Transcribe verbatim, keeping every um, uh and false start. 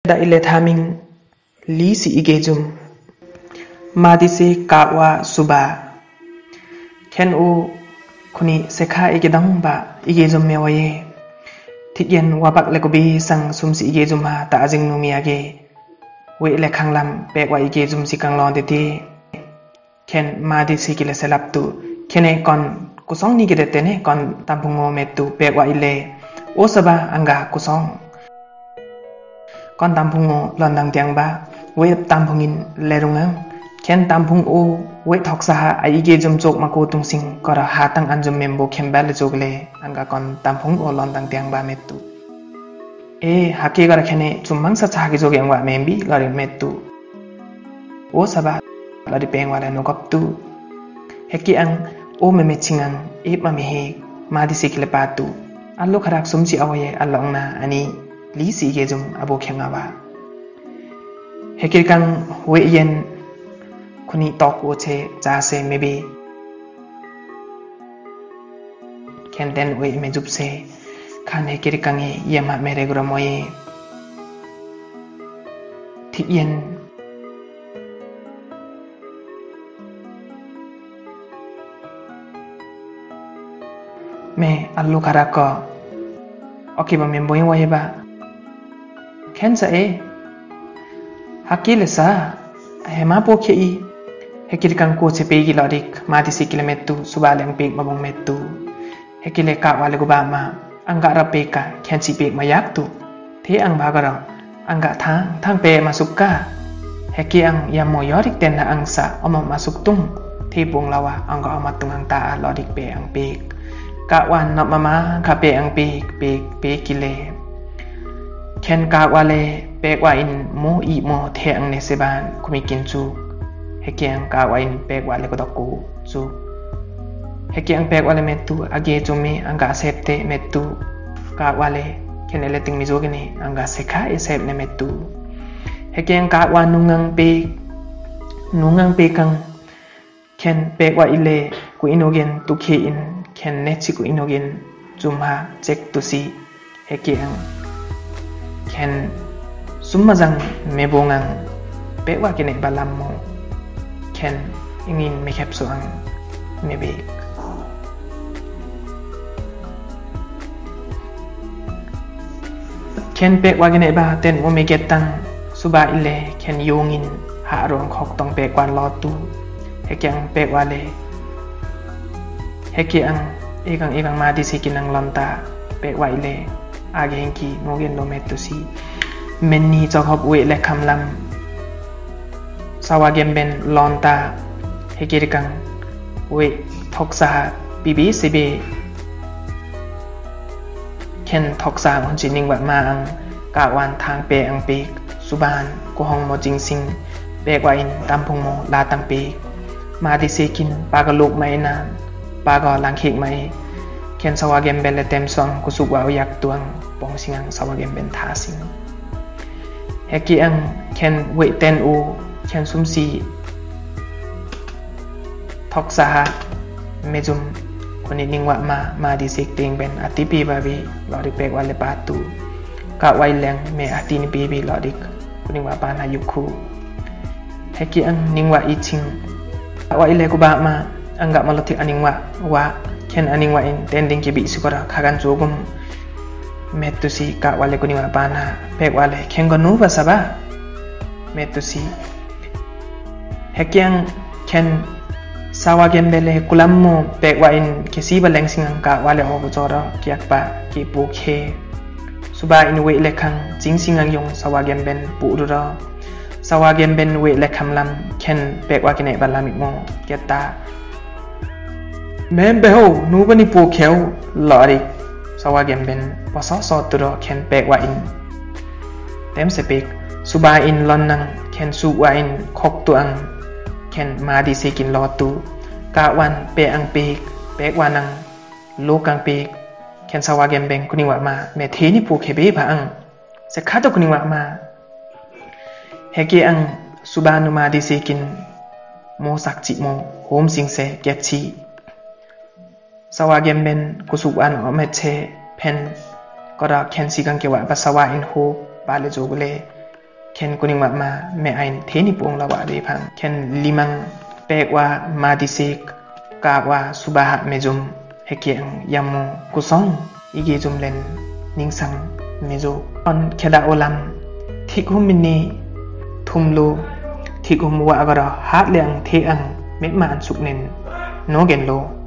da ile thamin, li si igejum. Madise, Kagwa, Suba. Khen u khuni sekha igedong ba igejum me waye. Thik yen wabak le kubi sang sum si igejum ha ta ajing nu mi age. We le khanglam pek wa igejum si kanglon tete. Khen Madise kile selap tu. Khene kon kusong ni gede tene kon Tamphung o me tu pek wa ile. O Saba, anga kusong. Kon Tamphung o lon dang tiang ba, we Tamphung in lerung ang. Khen Tamphung o we thoksa ha a igejum chok ma ko tung sing kora hatang anjum membo khemba le chok le anga kon Tamphung o lon dang tiang ba me tu. E, hake kora khene chumang sa cha ki chok yang wa membi lori me tu. O Saba, lori peng wa le nukop tu. Heki ang o me me chingang ep ma me he Madise kile pa tu. Alo kharak sum si awaye along na ani li si igejum abo khenga ba. Hekir kang we yen khuni tok o che cha se mebe. Khen ten we me jup se. Khan hekir kang e yema mere gro moye. Thik yen me alu kharako. Oke ba me boi waye ba. Khen sa e. Haki le sa. Hema po khe i. Hekir kang ko se pegi lorik. Madise kile me tu. Suba leng peg mabong me tu. Heki le Kagwa le guba ma, anga ra peka, khen si pek ma yak tu. The ang bagara, anga thang, thang pe masuk ka. Heki ang yamo yorik ten na ang sa, omo masuk tung. The pung lawa, anga omo tung ang ta a lorik pe ang pek. Kagwa nop mama, ka pe ang pek, pek, pek kile. Khen Kagwa le pek wa in mo i mo the ang ne seban kumi kin chuk. Heki ang Kagwa in pek wa le kodok ku chuk. Heki ang pek wa le me tu age chumi anga sep te me tu Kagwa le khen ele ting mi jogene anga sekha e sep ne me tu. Heki ang Kagwa nungang pek nungang pek ang Khen pek wa ile ku inogen tukhe in, khen nechi ku inogen jumha chek tusi heki ang. Khen summa jang mebong ang pek wa kine balam mo. Khen ingin mekhep so ang mebek. Khen pek wa gene ba ten mo megetang suba ile khen yongin ha rong khok tong pek wa lotu. Heki ang pek wa le. Heki ang ikang ikang madi si kinang lonta pek wa ile. Age hengki nogen lo metusi. Menni chok hop we le kham lam. Sawa gemben lonta heki rikang we thoksa ha bibi sibi. Khen thoksa hon chi ningwa ma ang ka wan thang pe ang pek suban ku hong mo jingsing pek wa in tampung mo la tang pek. Madi sekin paga luk mai na paga langkhik mai. Khen sawa gemben le tem suang ku suk wa uyak tuang pong singang sawa gemben tha sing. Heki ang khen we ten u khen sumsi thoksa ha mejum kuni ningwa ma madi sik ting ben ati pi ba bi lodik pek wa le patu. Ka wai leng me ati ni pi bi lodik kuni wa pa na yukhu. Heki ang ningwa i ching. Ka wai le ku ba ma angga ma lotik aningwa wa khen aningwa in tending ki bi sukora khagan jogum. Metusi ka wale kuni wa bana pek wale khen gonu ba saba. Metusi hekiang khen sawa gembele kulammo pek wa in kesi ba lengsingang ka wale ogu joro kiak ba ki pukhe. Suba in we lekhang jingsingang yong sawa gemben purura. Sawa gemben we lekham lam khen pek wa kine ba lamik mo keta. Mem beho, nu bani po kheu, lori. Sawa gemben, paso so turo khen pek wa in. Tem se pek, suba in lon nang, khen su wa in khok tu ang, khen madi sekin lo tu. Ka wan pe ang pek, pek wa nang, luk ang pek, khen sawa gemben kuni wa ma, me theni po khe be ba ang. Se khato kuni wa ma. Heki ang suba nu madi sekin, mo sakchi mo, hom sing se, ketchi. Sawa gemben kusuk wan o meche pen kora khen sigang kewa ba sawa in ho ba le jogule. Khen kuning mama me ain theni pong la wa de phang. Khen limang pek wa ma disik, kak wa subaha mejum, heki ang yamu kusong, igi jum len ningsang meju. On kheda olam, thik hum mini thum lu, thik hum wa agara hat le ang the ang met ma an suk nen no gen lo.